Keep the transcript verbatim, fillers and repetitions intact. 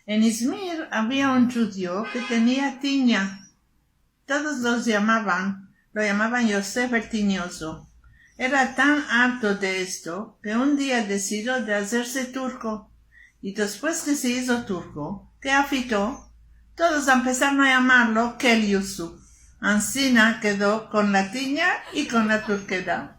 En Izmir avia un djudio ke tenia tinya. Todos los yamavan, lo yamavan Yosef el Tinyozo. Era tan arto de esto ke un dia desidio de azerse turko. I despues ke se izo turko, ke afito, todos empesaron a yamarlo Kel Yusuf. Ansina kedo kon la tinya i kon la turkedad.